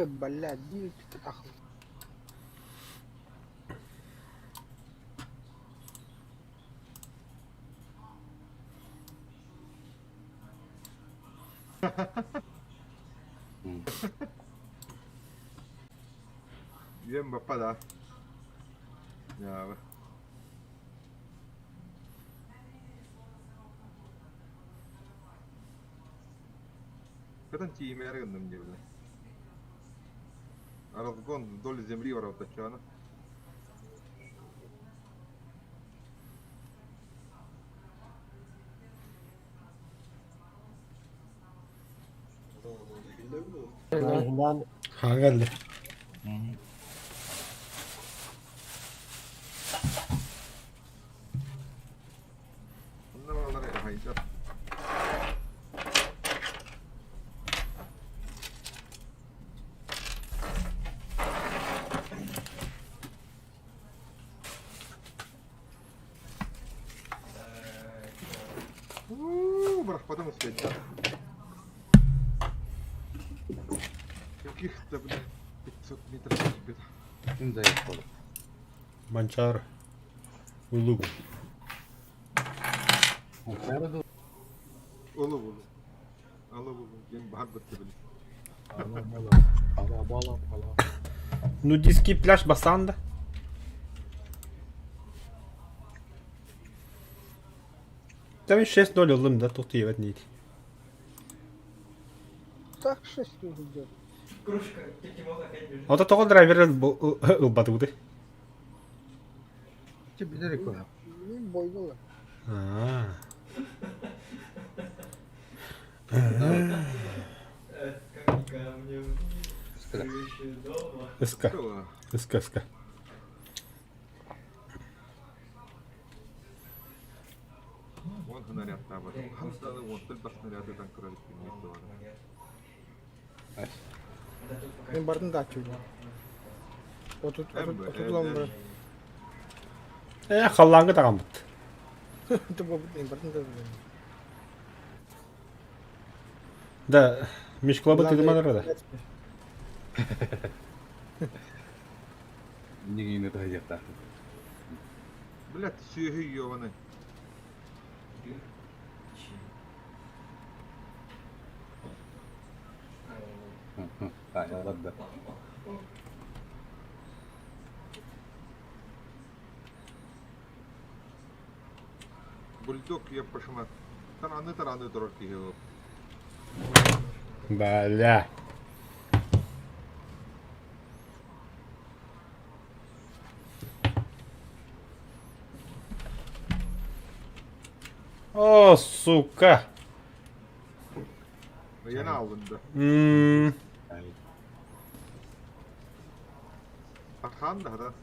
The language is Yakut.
Бля, биир ахыл. Үөн баппа да. Дьаабы. Кытан тиийимээри гынным диэбилэ. Разгон вдоль земли барабытаччаана. Хаҥа кэллэ. Онно балалар хайдах? У-у-у, бырахпатым успеть. Каких-то, блядь, 500 метров где-то. Ким заехал? Манчаар. Улугу. Манчары дуу? Улу улу. Алы улу. Диэн баһар бытты били. Ала бала. Ала бала бала. Нудистский пляж Басанда. Там 6-0 ыллым да, туох тиийбэт ниит. Так 6 идет. Кружка, Тимон опять бежит. Ото тоҕо драйвер ылбатыбыты? Ти билер икона. Мин бойдулар. Аа. Камнем вниз, дома. Ыска, ыска, ыска. Уон снарядтаабыт. Хас даҕаны уонтан бас снаряды ытан көрөр иккинниир даҕаны. Мин бардым да аччыгын. Отут Эм, отут эм, улам эм. баран. Ээ, халлааҥҥа таҕаммыт. Мин бардым да Да, Мишклабы тыгыманара да. Нигини таһыйыахтаахпыт. Блядь, сүөһү ёбаный. Таайалар да. Бульдог еппашыма. Тараны-тараны турар киһи ол. Бля. О, сука. Ыйан алынды. М, Ахан да хата.